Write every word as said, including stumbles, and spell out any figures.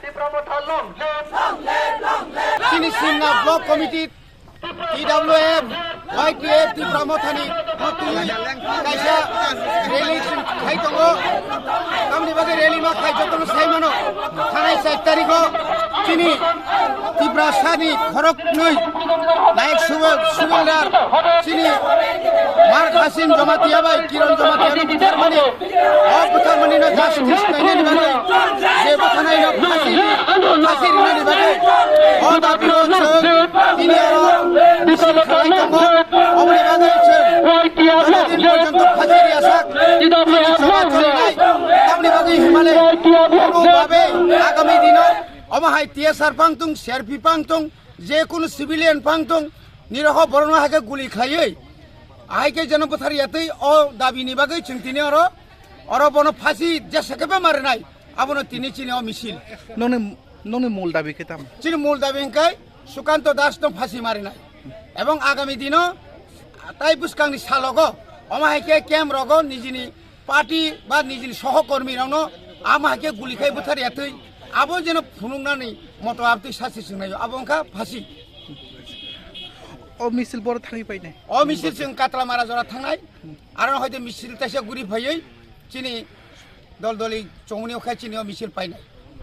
Tipra Motha long live! Chini Simna Block Committee, T W F, Y T F, Tipra Mothani no twi kaisa rally khai tongo. Tamni bagwi rally ma khai jotono sai mano. Thanai char tarikho chini Tiprasani khoroknwi Naik Subal, Subaldar, chini Mark Hasim Jamatia bai Kiron Jamatia no butharmani, o butharmani no justice nainani bagwi, je butharnai no phasi, phasi rinani bagwi, o dabi o chwng tini oro misil khlai tongo, oboni bagwi chwng joto din porjonto phasi riyasak, chini choba cholinai, tamni bagwi himale, obo babe agami dino, omo hai T S R pangtung, C R P pangtung, je kunu civilian pangtung, nirokho borokno hai khe guli khlaiwi, ahai khe jeno bwthar yatwi o dabini bagwi chwng tini oro, oro bono phasi jesa khe bema rwnai, abono tini chini o misil. Nongni, nongni mul dabi khe tamo? Chini mul dabi hwnkhe Sukanto Das no phasi ma rwnai. Ebong agami dino tai bwskangni salogo, omo hai khe camp rogo nijini party ba nijini sohokormi rokno ama hai khe guli khai bwthar yatwi abo jeno phunuknani moto abtwi sasi swngnaio, abo wngkha phasi. O misil boro thangwi painai? O misil chwng Katlamara jora thangnai, aro hoite misil taisa guri phaiwi chini dol doli chongmani o khai chini o misil painai.